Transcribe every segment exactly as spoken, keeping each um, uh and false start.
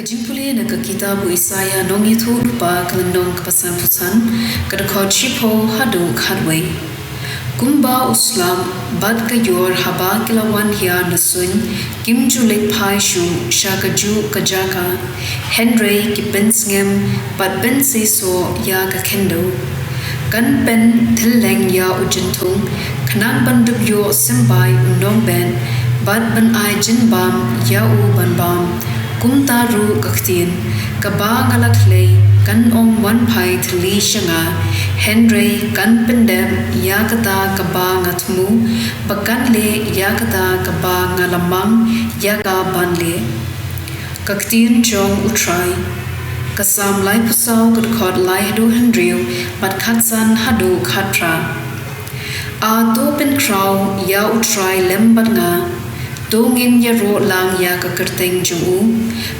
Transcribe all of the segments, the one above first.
Jingpule na ka kitab u Isaïah nongïathuhlypa ka lynnong kaba sanphew san, ka dkhot shiphew haduh khatwei. Kumba u slap bad ka ïor haba ki la wan hiar na suiñ, kim ju leit phai shuh sha kajuh ka jaka, hynrei ki pynsngem bad pynseisoh ïa ka khyndew. Kan pynthyllieng ïa u jynthung, khnang ban dup ïoh symbai u nongbet, bad ban ai jynbam ïa u ban bam. Kumta ruh ka ktien kaba nga la khlei kan ym wan phai thylli sha nga, hynrei kan pyndep ïa kata kaba nga thmu, ba kan leh ïa kata kaba nga la mang ïa ka ban leh. Ka ktien jong u Trai. Ka Salm laiphew saw, ka dkhot lai haduh hynriew, bad khatsan haduh khatphra. A, to pynkhraw ïa u Trai lem bad nga, to ngin ïaroh lang ïa ka kyrteng jong u.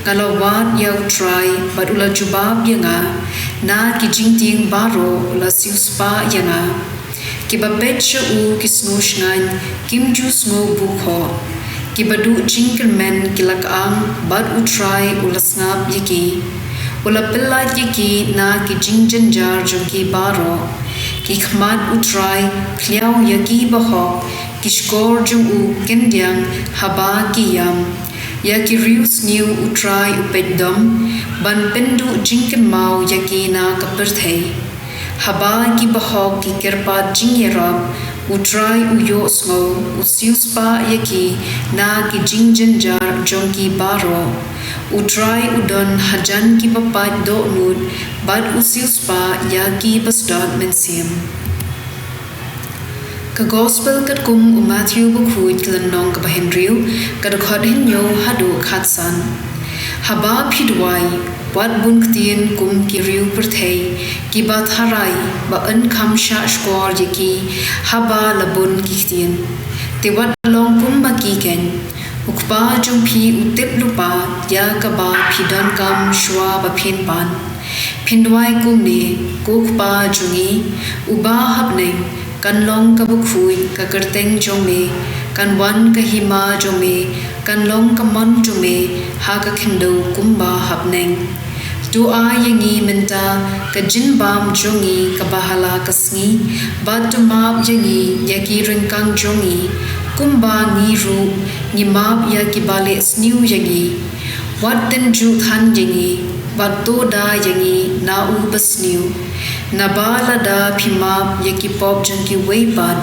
Nga la wad ïa u Trai bad u la jubab ïa nga, na ki jingtieng baroh u la siewspah ïa nga. Kiba peit sha u ki sngewshngaiñ, kim ju sngew bukhoh. Kiba duh jingkyrmen ki la kyang, bad u Trai u la sngap ïa ki. U la pyllait ïa ki na ki jingjynjar jong ki baroh. Ki khmat u Trai khliaw ïa ki bahok, ki shkor jong u kyndiang haba ki ïam. Ïa ki riewsniew u Trai u peit dom, ban pynduh jingkynmaw ïa ki na ka pyrthei. Haba ki bahok ki kyrpad jingïarap, u Trai u ïohsngew, u siewspah ïa ki na ki jingjynjar jong ki baroh. U Trai u don hajan kiba pait dohnud, bad u siewspah ïa kiba sdot mynsiem. Ka Gospel katkum u Matthew bakhuid, ka lynnong kaba hynriew, ka dkhot hynñiew haduh khatsan. Haba phi duwai, wat bun ktien kum ki riew pyrthei, kiba tharai ba yn kham shah shkor ïa ki haba la bun ki ktien. Te wat long kumba ki keiñ. U Kpa jong phi u tip lypa ïa kaba phi donkam shuwa ba phin pan. Phin duwai kumne: Ko Kpa jong ngi uba ha bneng, kan long kaba khuid ka kyrteng jong me, kan wan ka hima jong me, kan long ka mon jong me ha ka khyndew kumba ha bneng. To ai ïa ngi mynta ka jingbam jong ngi kaba ha la ka sngi, bad to map ïa ngi ïa ki ryngkang jong ngi, kumba ngi ruh ngi map ïa kiba leh sniew ïa ngi. Wat tynjuh than ïa ngi, bad to da ïa ngi na u basniew. Naba lada phi map ïa ki pop jong kiwei pat,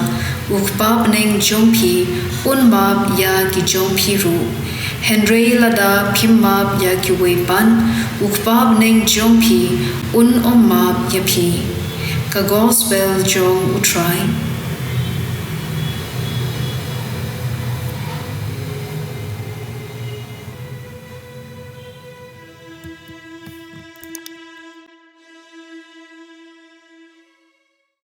u Kpa bneng jong phi un map ïa ki jong phi ruh. Hynrei lada phim map ïa kiwei pat, u Kpa bneng jong phi un ym map ïa phi. Ka Gospel jong u Trai.